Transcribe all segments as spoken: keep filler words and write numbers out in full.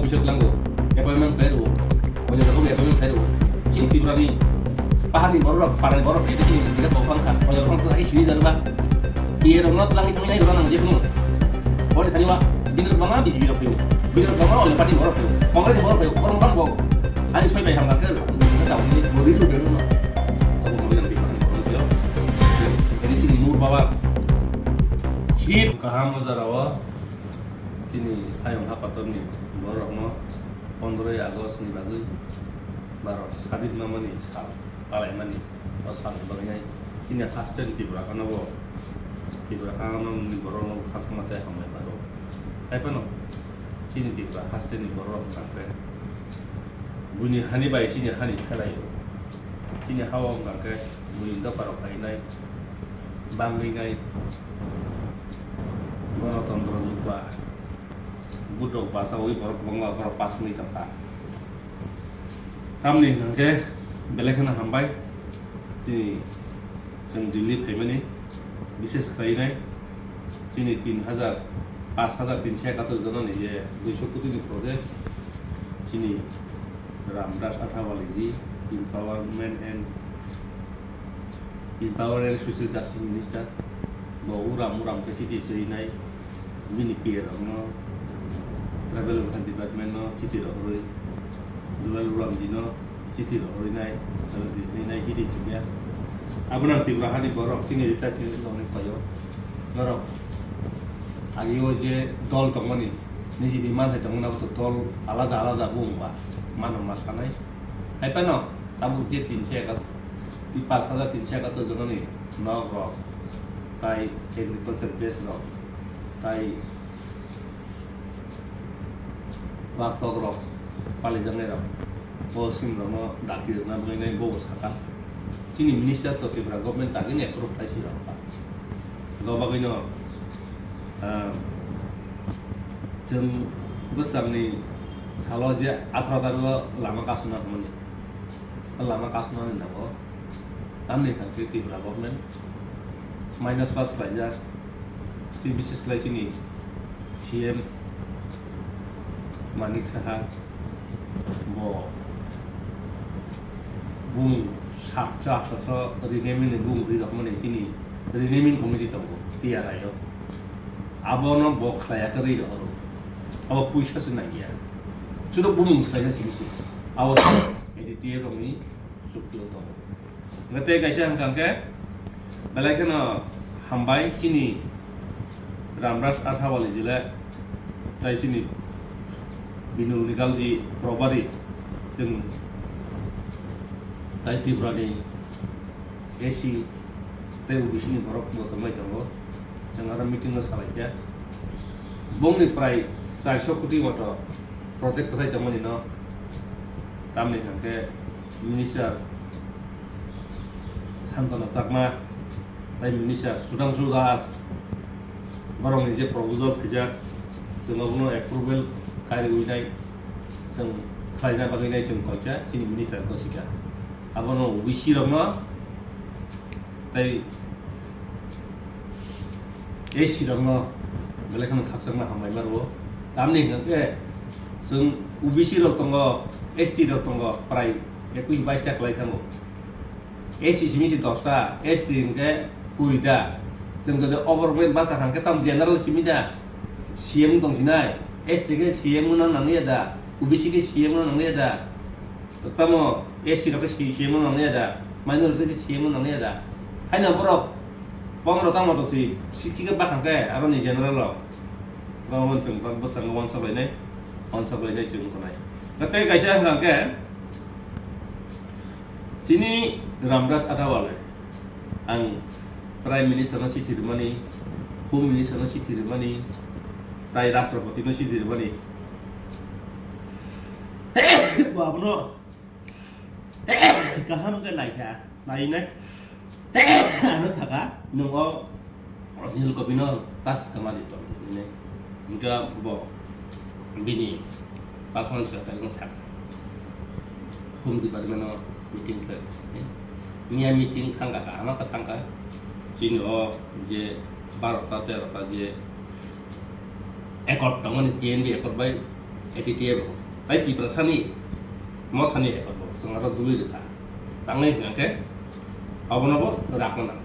Chwk lango, appointment khlai rwo. Oya rok appointment khlai rwo. Chini Tripura ni pahar ni borok rok, para ni borok rok, chini ticket bo phang kha. Oya rok phang kha, ai sini jar ba. P A rok no tlang thang nai rok nang je kuno. Boni thani wa, bini rok bangma B J P rok pheo. Bini rok bangma oya party borok pheo. Congress borok pheo. Borok bang bo. Ani soi bai hamga ke, ke sa ni bori tu bero no. Abo mo yang di phang pheo. Ini sini mur baba. Sip kaham jara wa. Chini hayung hakotor ni borok no pondroi August ni bagwi Bharat sadin mamani sal palaimani o sal bagwi nai chini haste ni Tripura hano bo Tripura hano ni borok no khasma tei hambai mano. Hai phano chini Tripura haste ni borok hwnkha khe buini hani bai chini hani phelai o. Chini ha o hwnkha khe buini dopha rok khainai bangwi nai. Gonotontro jukba budok bachawi borok kwbangma borok pass wngwi tongkha. Tamni hwnkhe belai kheno hambai chini chwng Delhi phaimani, bises khlainai chini tin hajar, pash hajar tinso ekatur jonani je duiso koti ni project chini Ramdas Athawale ji empowerment and Empower and Social Justice Minister, bo uram uram khe chiti swinai, bini P A rokno, Tribal Welfare Department no chiti rohorwi, Jugal Uramji no chiti rohorwi nai, aro dirni nai chiti swikha. Abono Tripura hani borok chini rita sini sini hwnwi khaio. Norok agio je dol tongmani, nijini manthai tongmani abo to dol alada alada bo wngba, mano ma sanai. Hai phano tabuk je tinso ekatur Pi pash hajar tinso ekatur jonani nok rok, tai agriculture base rok, tai baktok rok, palijaknai rok, bo sim rokno dakti rwna bagwi nai bo saka. Chini minister to Tripura government dagini approve khai si rok kha. Go bagwi no, ah, chwng bwsakni salo je aphra tario lama kasuna hwnmani. O lama kasuna ni nago. Tamni hwnkhe Tripura government minus pass khlaijak. Chini bises khlai chini C M Manik Saha bo bung sakcha saso renaming ni bung ri rokmani chini renaming committee tongo T R I o. Abono bo khlaiya khe ri rohoro. Abo puisa se nangya. Chudo bumung khlaina simi se. Abo A D T A rokni chukti o tongo. Hwnkhe tei kaisa hwnkha hwnkhe, belai kheno hambai chini Ramdas Athawale jile, tai chini Binul Nigalji Probari, chwng tai Tripura ni A C tei O B C ni borok bo chwng bai tongo. Chwng aro meeting o salai khe bongni prai charso koti moto project kwchai tongmani no, tamni hwnkhe Minister Santana Chakma tei Minister Sudhangshu Das borokni je proposal khaijak, chwng abono approval kariwi nai, chwng khlaina bagwi nai chwng koi kha chini Minister gosikha. Abono O B C rokno tei A C rokno belai kheno khakchangma hambai ma rwo. Tamni hwnkhe chwng O B C rok tongo, S T rok tongo, prai ekwis bais ta kwlai thango. A C simi si dos ta, S T hwnkhe kuri ta. Chwng jodi overweight basa hwnkhe tam general simi da, C M tong sinai, S T khe C M no nangya da, O B C khe C M no nangya da. Tamo A C rok khe C M no nangya da, minority khe C M no nangya da. Haino borok pondro tamo to si, si chikhe bakhang khe aro ni general rok. Gawon chwng bwskango wansok lainai, wansok lainai chwng tongnai. Tei kaisa hwnkha khe chini Ramdas Athawale ang Prime Minister no chithi rwmani, Home Minister no chithi rwmani, tai Rashtrapati no chithi rwmani. Bo abono kaham khe naikha, nainai ano saka, "Nwng o original copy no ta swkang ma di tong," hinwi. Hwnkhe bo bini personal secretary no saka, Home Department o meeting khlai thangkha. Miya meeting thangkha, kaham khe thangkha. Chini o je barota terota je accord tongmani T N V accord bai A T T F bo. Tai Tiprasani Mothani ekot bo chwng aro dului rwkha. Tangnai hwnkhe abono bo rakna nang.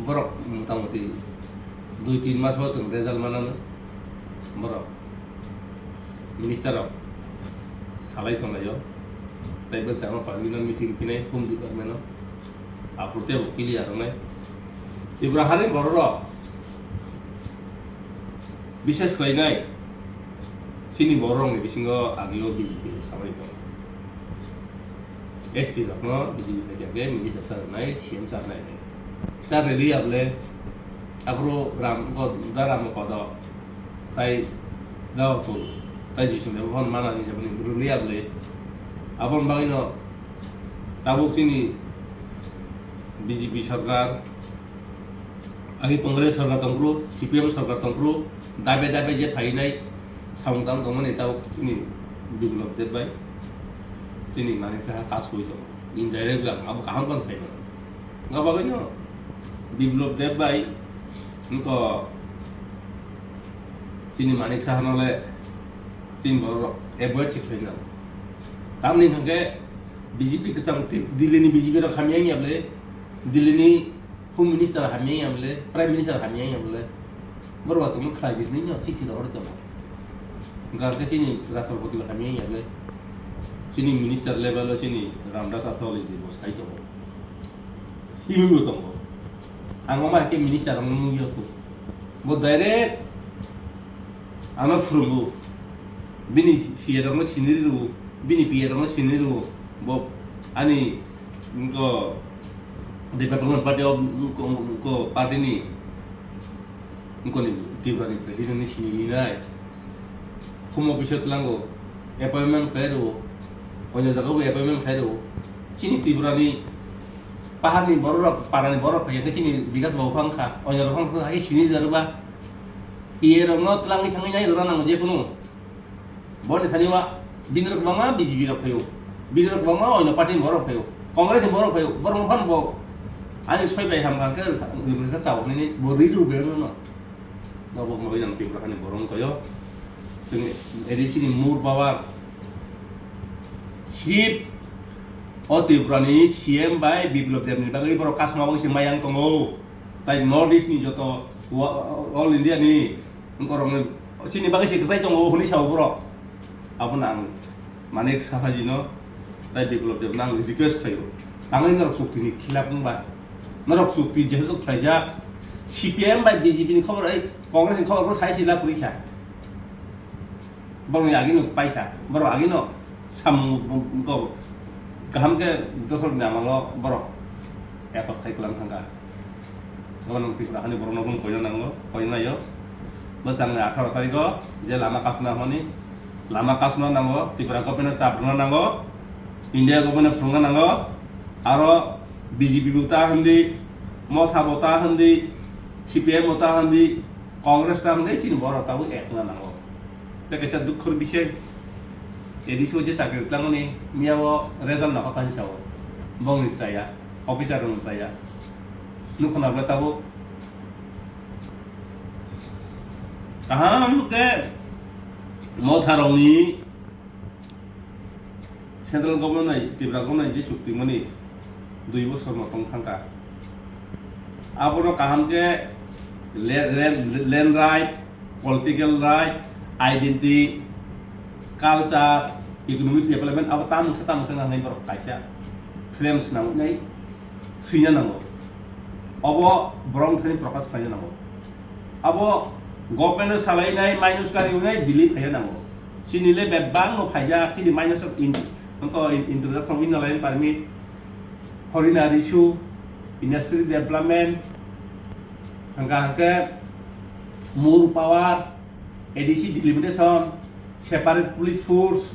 Borok motamoti dui tin mas bo chwng result manano. Borok minister rok salai tonglaio. Tai bwskango parliament meeting phinai home department o. Aphuru tei bo clear wngnai. Tripura hani bororok bises khlainai chini bororokni bisingo agio B J P ni samani tongo. S T rokno B J P phaikha khe minister sa rwnai, C M sa rwnai. Sa rwliya bole aphuru ram, da Ramapada tai da Atul tai Jisung Debbarma manani jaboni rwliya bole. Aboni bagwino tabuk chini B J P sarkar, agi Congress sarkar tongphuru, C P M sarkar tongphuru, dabe dabe je phainai samung tang tongmani tabuk chini Biplab Deb bai chini Manik Saha kasui tongo. Indirect lang, abo kaham khan sai mano. Wngkha bagwino Biplab Deb bai wngkha chini Manik Saha no le chini borok avoid se khlai nango. Tamni hwnkhe B J P kwchang tei Delhi ni B J P rok hamya wngya bole, Delhi ni Home Minister hamya wngya bole, Prime Minister hamya wngya bole, borok aswk no khlai di hwnwi no chithi rohor tongo. Hwnkha khe chini Rashtrapati bo hamya wngya bole, chini minister level o chini Ramdas Athawale je bo sai tongo. Himwi bo tongo. Ang omo hai khe minister rok no nukya kho. Bo direct ano phwrwngo. Bini C A rokno siniri rwo, bini P A rokno siniri rwo. Bo ani wngkha Development Party of wngkha, wngkha party ni wngkha ni Tripura ni president ni sinirinai. Home office o tlango, appointment khlai rwo, onyo jaga bo appointment khlai rwo. Chini Tripura ni pahar ni borok rok, para ni borok phai khe chini Bikas Babu phang kha, onyo rok phang kha, hai sini jar ba. P A rok no tlangwi thangwi nai rwna nango jephunu. Boni thani wa bini rok kwbangma B J P rok phaio, bini rok kwbangma onyo party ni borok phaio, Congress ni borok phaio, borok no phano bo ani soi bai ham kha khe rwkha sao nini bo ri rw be no. Nobo mori nang Tripura hani borok no toyo. Chwng A D C ni more power. Sip o Tripura ni C M bai Biplab Deb ni bagwi borok kasma bagwi se mayang tongo. Tai North East ni joto wa-, All India ni wngkorokno chini bagwi se kwchai tongo hwnwi sao borok. Abono ang Manik Saha ji no tai Biplab Deb no ang request khlaio. Tangwi norok chukti ni khilap wngba, norok chukti jehetu khlaijak, C P M bai B J P ni khobor, ei Congress ni khobor bo sai se lab rikha. Borokni agino paikha, borok agino samung ko kaham khe dosor ni amalo borok ekot khai kwlang thangkha. Obo nwng Tripura hani borokno bo koina nango, koina naio. Bwsangni atharo tarikho je lama kasuna hwnmani, lama kasuna nango, Tripura government chap rwna nango, India government phwrwngna nango, aro B J P bo ta hwndi, Motha bo ta hwndi, C P M bo ta hwndi, Congress ta hwndi, chini borok tabuk ekna nango. Tei kaisa dukhor bising, A D C o je chakri twlangmani, miya o result nokha phani sao, bongni chaya, officer rokni chaya. Nukho na bwle tabuk. Kaham khe Motha rokni Central government nai Tripura government nai je chukti mani dui bosor no tong thangkha. Abono kaham khe le-, le-, land right, political right, identity, culture, economic development abo tamo khe tamo khe nangnai borok kaisa claims nangnai swina nango. Obo borok thani prokash khlaina nango. Abo government o salainai minus kari unai delete phaina nango. Chini le bebak no phaijak, chini minus of in-, wngkha in-, introduction winner line permit, foreigner issue, industry development, hangka hangke more power, A D C delimitation, separate police force,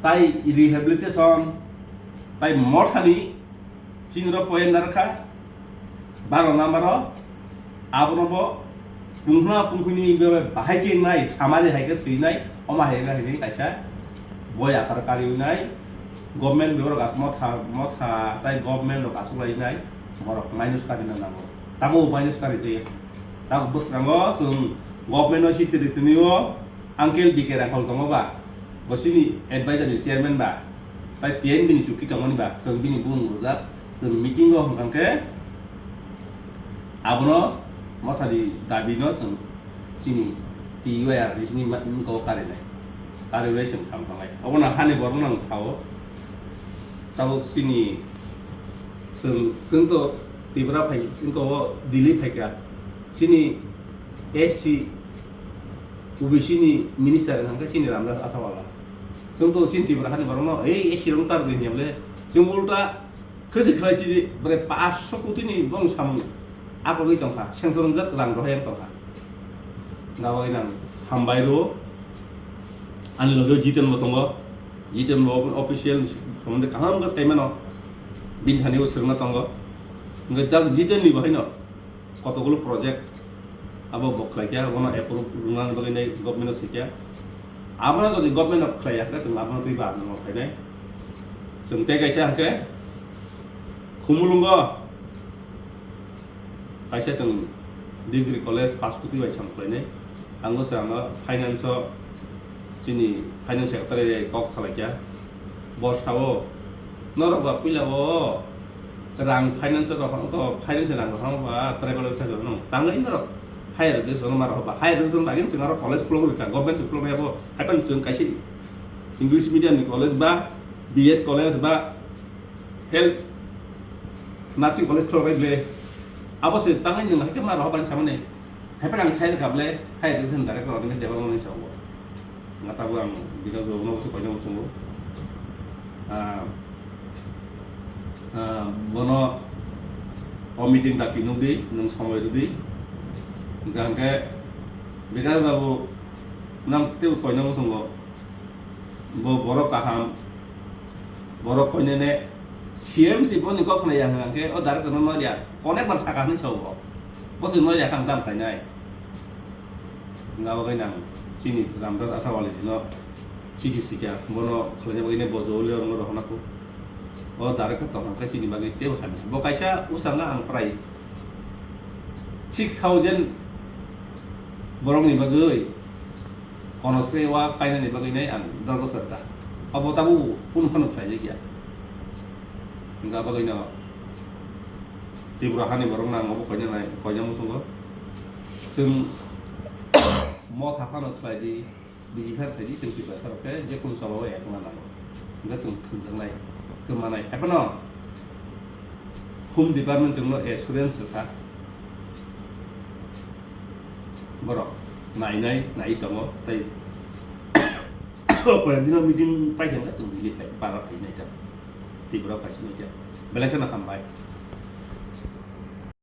tai rehabilitation, tai Mothani, chini ro point narkha, baro number o, abono bo, punghna punghni bahai khe nai, samari hai khe swi nai, oma hai khe hai kaisa, boi atar kari nai, government bebak gas Motha, Motha, tai government rok asuk lai nai, borok minus kari na nango. Tamo minus kari je, tak bwskango chwng government o si thiri thini o, Uncle B K Ranghol tongo ba, bo chini advisor ni chairman ba, tai T N B ni chukki tongmani ba, chwng bini bumung rwjak, chwng meeting o hwnkha khe abono mothani dabi no chwng chini T U I R ni sini ma-, wngkha o karinai, karinai chwng sam thangnai. Obono hani borok no ang sao, tabuk chini chwng, chwng to Tripura phai, wngkha o Delhi phaikha, chini S C, O B C ni minister hwnkha khe chini Ramdas Athawala. Chwng to chini Tripura hani borokno, "Ei, S C rok tar di," hwnwi le. Chwng ulta khwswk khlai sidi, bwrwi paanch sho koti ni bong samung. Apogwi tongkha, sanction wngjak rang rohai tongkha. Gabagwi nang hambai rw. Ani loge Jiten bo tongo. Jiten bo official ni somonde kaham khe sai mano. Bini thani bo swrwngna tongo. Hwnkhe tak Jiten ni bo haino. Kotokgulo project abo bo khlaikha, bono approve rwna bagwi nai government o swikha. Abono jodi government o khlaiya hwnkhe chwng abono twibo ang khainai. Chwng tei kaisa hwnkhe Khumulwngo kaisa chwng degree college pass kutwi bai sam khlainai. Ang bo se ang finance o chini finance secretary kok salaikha. Bo sao, "Norok ba puila o rang finance rok, finance rang rok ba tribal officer rok tangwi norok higher education ma rok ba, higher education bagwi chwng aro college khulok rikha, government se khulok ya bo, haiphano chwng kaisa English medium ni college ba, B Ed college ba, health nursing college khulok bai le, abo se tangwi nwng haikhe ma rok ba samani." Haiphano ang sai rwkha ble, higher education director Animesh Debbarma ni sao. Nga tabuk ang Bikash Babu no bwswk koina muchungo. Ah, ah, bono o meeting daki nukdi, nwng somoi rwdi. Hwnkha hwnkhe Bikash Babu nang teibo koina muchungo. Bo borok kaham, borok koinene C M si boni kok khna yang hwnkhe o director no noria, connect bar saka hwnwi sao bo. Bo se noria kha ang tam khlainai. Nga bagwi nang chini Ramdas Athawale jino chiti sikya, bono khlaina bagwi ne bo jowli rokno rohorna kho. O director tong hwnkhe chini bagwi teibo hamya. Bo kaisa usanga ang prai six thousand borokni bagwi kono swkhe wa kainani bagwi nai ang dorgo sarta. Abo tabuk kunu phano khlaijakya. Hwnkha bagwino Tripura hani borok nang obo koina nai, koina muchungo. Chwng motha phano khlai di, B J P phano khlai di, chwng Tiprasa rok khe je kunu chobao ekna nango. Hwnkhe chwng thwngjaknai, kwmanai. Haiphano Home Department chwngno assurance rwkha. Borok nainai, nai tongo, tei o pore dino meeting paikha hwnkhe chwng Delhi phai, para phai nai ta. Tripura phai sinai ta. Belai kheno hambai.